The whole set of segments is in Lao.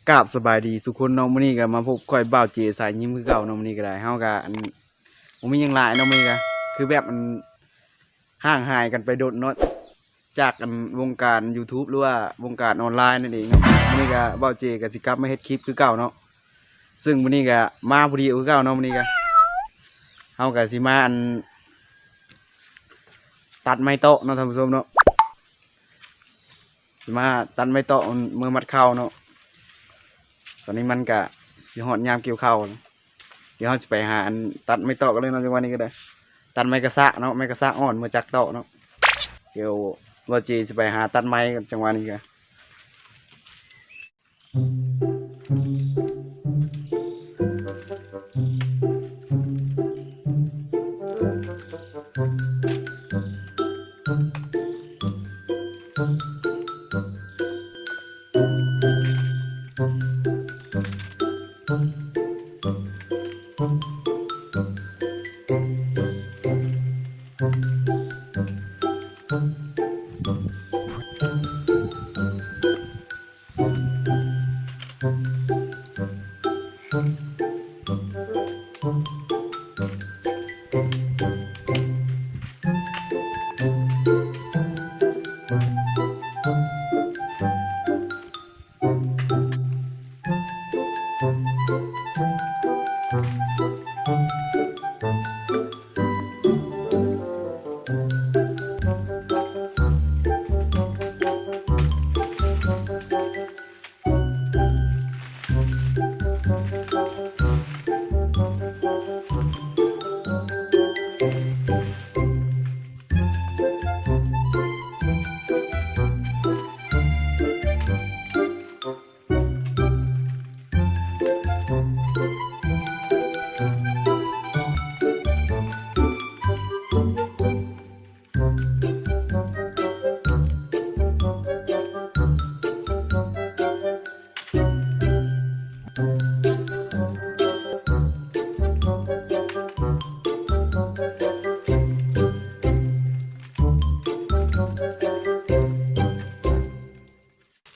ກາບສະບາຍດີສູ່ຄົນເນາະ, ມື້ນີ້ກໍມາພົບຂ້ອຍບ່າວເຈສາຍຍິມຄືເກົ່າເນາະ. ມື້ນີ້ກໍໄດ້ ເຮົາກໍ ອັນ ບໍ່ມີຫຍັງຫຼາຍເນາະ, ມື້ນີ້ກໍຄືແບບ ອັນ ຫ່າງຫາຍກັນໄປດົນເນາະ ຈາກ ອັນ ວົງການ YouTube ຫຼືວ່າວົງການອອນລາຍນັ້ນເອງເນາະ. ມື້ນີ້ກໍບ່າວເຈກໍຊິກັບມາເຮັດຄລິບຄືເກົ່າເນາະ, ເຊິ່ງມື້ນີ້ກໍມາພໍດີຄືເກົ່າເນາະ. ມື້ນີ້ກໍເຮົາກໍຊິມາ ອັນ ຕັດໄມ້ເຕາະເນາະທ່ານຜູ້ຊົມເນາະ. ຊິມາຕັດໄມ້ເຕາະເມືອມັດເຂົ້າເນາະ. ຕອນນີ້ມັນກະຊິຮອດຍາມກ່ຽວເຂົ້າແລ້ວ, ດຽວເຮົາຊິໄປຫາອັນຕັດໄມ້ເຕາະກັນເລີຍເນາະ. ຈັງຫວະນີ້ກໍໄດ້ຕັດໄມ້ກະຊະເນາະ, ໄມ້ກະຊະອ່ອນເມືອຈັກເຕາະເນາະ. ດຽວບ່າວເຈຊິໄປຫາຕັດໄມ້ກັນ ຈັງຫວະນີ້ກະ.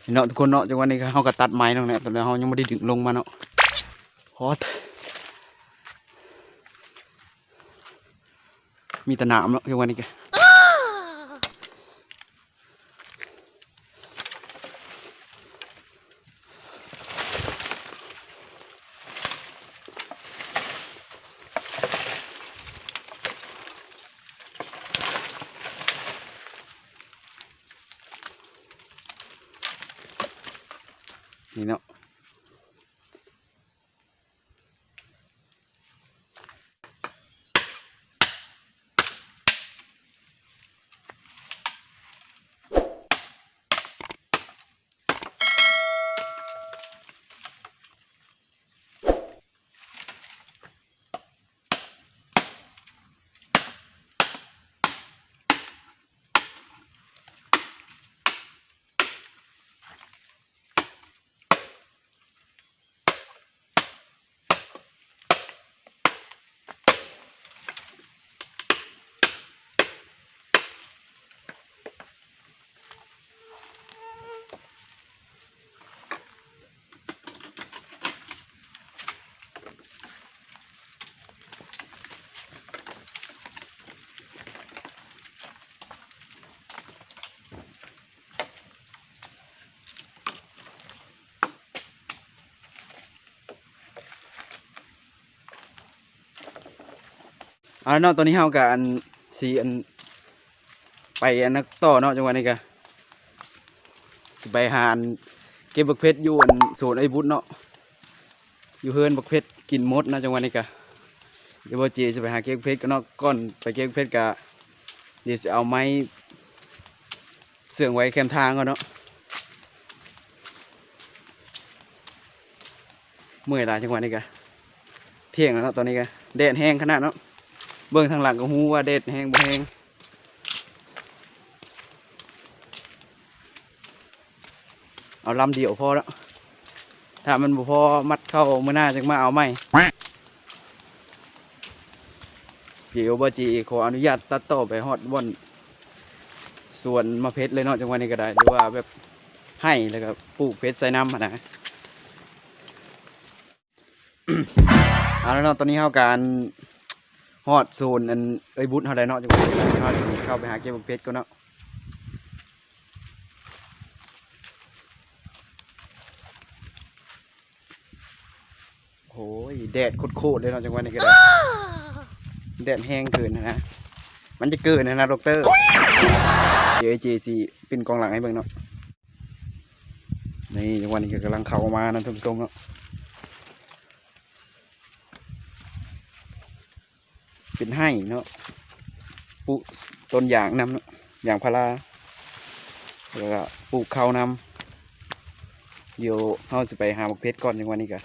ນີ້ເນາະທຸກຄົນເນາະ, ຈັງຫວະນີ້ກໍເຮົາກໍຕັດໄມ້ລົງແລ້ວ, ຕອນນີ້ເຮົາຍັງບໍ່ໄດ້ດຶງລົງມາເນາະ. ໂອ້ ມີແຕ່ໜາມເນາະ ຈັງຫວະນີ້ກະ. ນີ້ເນາະ. ເອົາເນາະ ຕອນນີ້ເຮົາກະ ອັນ ຊິ ອັນ ໄປ ອັນ ນັ້ນຕໍ່ເນາະ. ຈັງຫວະນີ້ກະຊິໄປຫາ ອັນ ເກັບບັກເຜັດຢູ່ ອັນ ສວນອ້າຍບຸດເນາະ, ຢູ່ເຮືອນບັກເຜັດກິນໝົດເນາະ. ຈັງຫວະນີ້ກະ ດຽວບ່າວເຈຊິໄປຫາເກັບເຜັດກ່ອນເນາະ. ກ່ອນໄປເກັບເຜັດກະ ດຽວຊິເອົາໄມ້ເຊື່ອງໄວ້ແຄມທາງກ່ອນເນາະ. ເມື່ອຍຫຼາຍ ຈັງຫວະນີ້ກະ ທ່ຽງແລ້ວເນາະ. ຕອນນີ້ກະແດດແຮງຂະໜາດເນາະ, ເບິ່ງທາງຫຼັງກໍຮູ້ວ່າແດດແຮງບໍ່ແຮງ. ເອົາລຳດຽວພໍເນາະ, ຖ້າມັນບໍ່ພໍມັດເຂົ້າມື້ໜ້າຈຶ່ງມາເອົາໃໝ່. ດຽວບ່າວເຈຂໍອະນຸຍາດຕັດຕໍ່ໄປຮອດບ່ອນສວນໝາກເຜັດເລີຍເນາະ ຈັງຫວະນີ້ກໍໄດ້ ຫຼືວ່າແບບໄຮ່ ແລ້ວກໍປູກເຜັດໃສ່ນຳຫັ້ນນະ. ເອົາລະເນາະ ຕອນນີ້ເຮົາກະ ອັນ ຮອດໂຊນ ອັນ ເອີຍບຸດເຮົາແລ້ວເນາະ ຈັ່ງວ່າເຮົາຊິເຂົ້າໄປຫາເກັບບັກເຜັດກ່ອນເນາະ. ໂອ້ຍ ແດດໂຄດໆ ເລີຍເນາະ ຈັງຫວະນີ້ກໍໄດ້ ແດດແຮງເກີນຫັ້ນນະ ມັນຈະເກີນຫັ້ນນະ ດັອກເຕີ. ດຽວອ້າຍເຈຊິປິ່ນກ້ອງຫຼັງໃຫ້ເບິ່ງເນາະ. ນີ້ ຈັງຫວະນີ້ກໍກຳລັງເຂົ້າມານະທ່ານຜູ້ຊົມເນາະ ເປັນໄຮ່ເນາະ ປູກຕົ້ນຢາງນຳເນາະ ຢາງພາລາ ແລ້ວກໍປູກເຂົ້ານຳ. ດຽວເຮົາຊິໄປຫາບັກເຜັດກ່ອນ ຈັງຫວະນີ້ກະ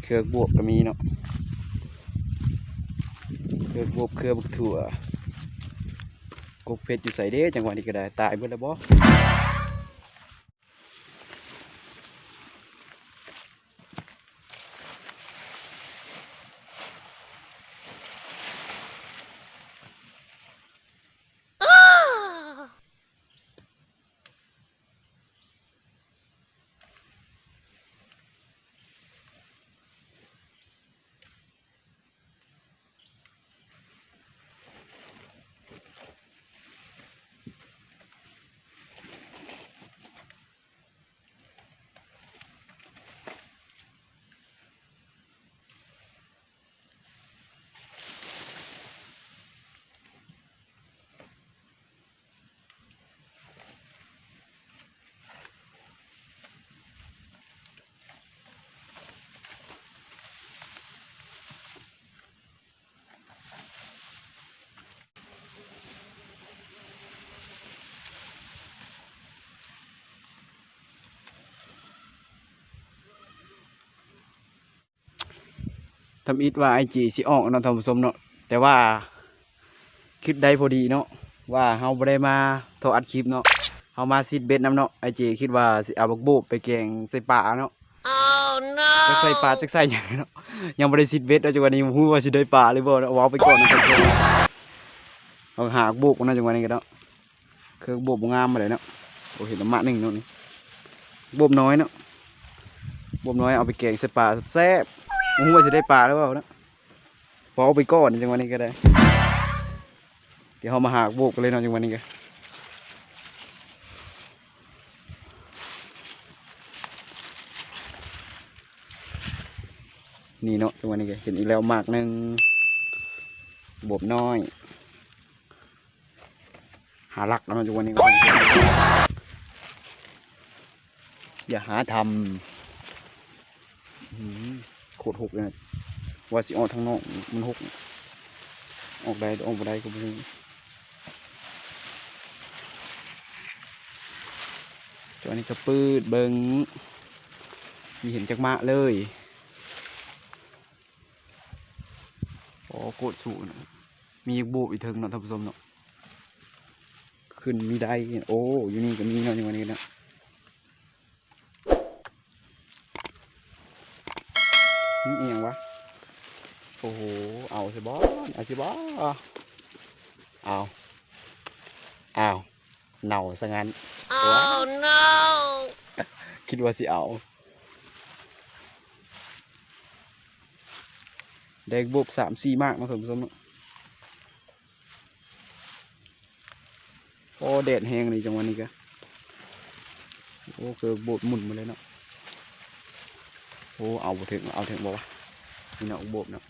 ເຄືອບວບກໍມີເນາະ ເຄືອບວບ ເຄືອບັກຖົ່ວ. ກົກເຜັດຢູ່ໃສເດ້ ຈັງຫວະນີ້ກໍໄດ້ ຕາຍເບິດແລ້ວບໍ່? ທຳອິດວ່າອ້າຍເຈຊິອອກເນາະທ່ານຜູ້ຊົມເນາະ ແຕ່ວ່າຄິດໄດ້ພໍດີເນາະ ວ່າເຮົາບໍ່ໄດ້ມາທໍ່ອັດຄລິບເນາະ ເຮົາມາຊິດເບັດນຳເນາະ. ອ້າຍເຈຄິດວ່າຊິເອົາບັກໂບບໄປແກງໃສ່ປາເນາະ ຈັກໃສ່ປາຈັກໃສ່ຫຍັງເນາະ ຍັງບໍ່ໄດ້ຊິດເບັດເນາະ ຈັງຫວະນີ້ບໍ່ຮູ້ວ່າຊິໄດ້ປາຫຼືບໍ່ເນາະ ເວົ້າໄປກ່ອນເນາະ ເຮົາຫາບັກໂບບເນາະ ຈັງຫວະນີ້ກໍເນາະ. ຄືບົບບໍ່ງາມປານໃດເນາະ. ໂອ້ ເຫັນແຕ່ໝາກໜຶ່ງເນາະນີ້ ບົບນ້ອຍເນາະ ບົບນ້ອຍເອົາໄປແກງໃສ່ປາແຊບໆ. ບໍ່ຮູ້ວ່າຊິໄດ້ປາຫຼືບໍ່ເນາະ ພໍເອົາໄປກ່ອນຈັງຫວະນີ້ກໍໄດ້. ດຽວເຮົາມາຫາບົບກັນເລີຍເນາະ ຈັງຫວະນີ້ກໍ ນີ້ເນາະ ຈັງຫວະນີ້ກໍເຫັນອີກແລ້ວໝາກໜຶ່ງ ບົບນ້ອຍ. ຫາລັກເນາະ ຈັງຫວະນີ້ກໍ ຢ່າຫາທຳ. ອືມ ໂຄດຫົກເລີຍ ວ່າຊິອອກທາງນອກມັນຫົກ ອອກໄດ້ ອອກບໍ່ໄດ້ກໍບໍ່ຮູ້. ຈັງຫວະນີ້ກໍປືດເບິ່ງ ບໍ່ເຫັນຈັກໝາກເລີຍ. ອໍ ໂຄດສູງນະ ມີໂບບຢູ່ເທິງເນາະທ່ານຜູ້ຊົມເນາະ ຂຶ້ນມີໄດ. ໂອ້ ຢູ່ນີ້ກໍມີເນາະ ຢູ່ນີ້ເນາະ. ຫຶ ອີ່ຫຍັງວະ? ໂອ້ໂຫ ເອົາຊິບໍ່ ເອົາຊິບໍ່? ເອົາ ເອົາ ເນົ່າຊະຊັ້ນ. Oh no! ຄິດວ່າຊິເອົາ ໄດ້ບົບສາມສີ່ໝາກເນາະທ່ານຜູ້ຊົມເນາະ. ໂອ້ ແດດແຮງນີ້ຈັງຫວະນີ້ກະ ໂອ້ ຄືບົບໝຸນມາເລີຍເນາະ. ໂອ້ ເອົາບໍ່ເຖິງ ເອົາເຖິງບໍ່ວະ? ນີ້ເນາະ ບົບເນາະ.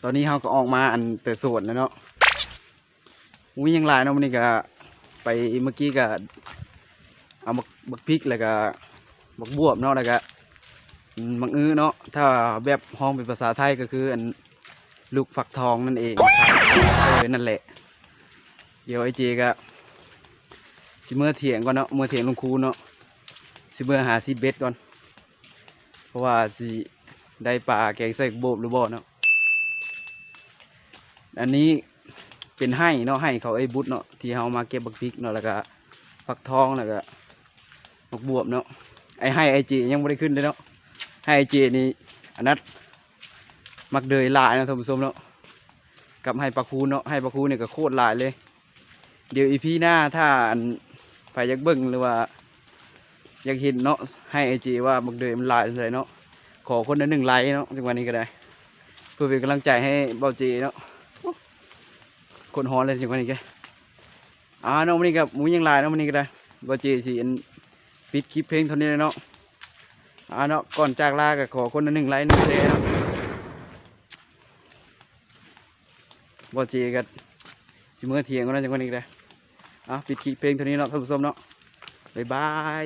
ຕອນນີ້ເຮົາກໍອອກມາ ອັນ ແຕ່ສວນແລ້ວເນາະ ບໍ່ມີຫຍັງຫຼາຍເນາະ. ມື້ນີ້ກໍໄປ ເມື່ອກີ້ກໍເອົາບັກ ບັກພິກ ແລ້ວກໍບັກບວບເນາະ ແລ້ວກໍ ອືມ ບັກອຶເນາະ ຖ້າແບບຮ້ອງເປັນພາສາໄທກໍຄື ອັນ ລູກຟັກທອງນັ້ນເອງ. ເອີ ນັ້ນແຫຼະ. ດຽວອ້າຍເຈກໍຊິເມືອຖຽງກ່ອນເນາະ ເມືອຖຽງລຸງຄູນເນາະ ຊິເມືອຫາຊິດເບັດກ່ອນ ເພາະວ່າຊິໄດ້ປາແກງໃສ່ໂບບຫຼືບໍ່ເນາະ. ອັນນີ້ເປັນໄຮ່ເນາະ ໄຮ່ເຂົາເອີຍບຸດເນາະ ທີ່ເຮົາມາເກັບບັກພິກເນາະ ແລ້ວກະຟັກທອງ ແລ້ວກະບັກບວບເນາະ. ໄອ້ໄຮ່ອ້າຍເຈຍັງບໍ່ໄດ້ຂຶ້ນເລີຍເນາະ. ໄຮ່ອ້າຍເຈນີ້ອານັດໝາກເດີຍຫຼາຍເນາະທ່ານຜູ້ຊົມເນາະ ກັບໄຮ່ປາຄູນເນາະ. ໄຮ່ປາຄູນນີ້ກໍໂຄດຫຼາຍເລີຍ. ດຽວອີພີໜ້າ ຖ້າອັນໃຜຢາກເບິ່ງ ຫຼືວ່າຢາກເຫັນເນາະ ໄຮ່ອ້າຍເຈວ່າໝາກເດີຍມັນຫຼາຍສ່ຳໃດເນາະ ຂໍຄົນລະໜຶ່ງໄລເນາະ. ຈັງຫວະນີ້ກໍໄດ້ ເພື່ອເປັນກຳລັງໃຈໃຫ້ເບົາເຈເນາະ. ໂອ້ ຄົນຮ້ອນເລີຍຈັງຫວະນີ້ກໍ ອ່າເນາະ ມື້ນີ້ກໍບໍ່ມີຫຍັງຫຼາຍເນາະ. ມື້ນີ້ກໍໄດ້ ເບົາເຈຊິອັນປິດຄລິບພຽງເທົ່ານີ້ແຫຼະເນາະ. ອ່າເນາະ ກ່ອນຈາກລາກໍຂໍຄົນລະໜຶ່ງໄລໜຶ່ງແຊເນາະ. ເບົາເຈກໍຊິເມືອທ່ຽງກ່ອນເນາະ ຈັງຫວະນີ້ກໍໄດ້. ອ່າ ປິດຄລິບພຽງເທົ່ານີ້ເນາະທ່ານຜູ້ຊົມເນາະ. ບາຍບາຍ.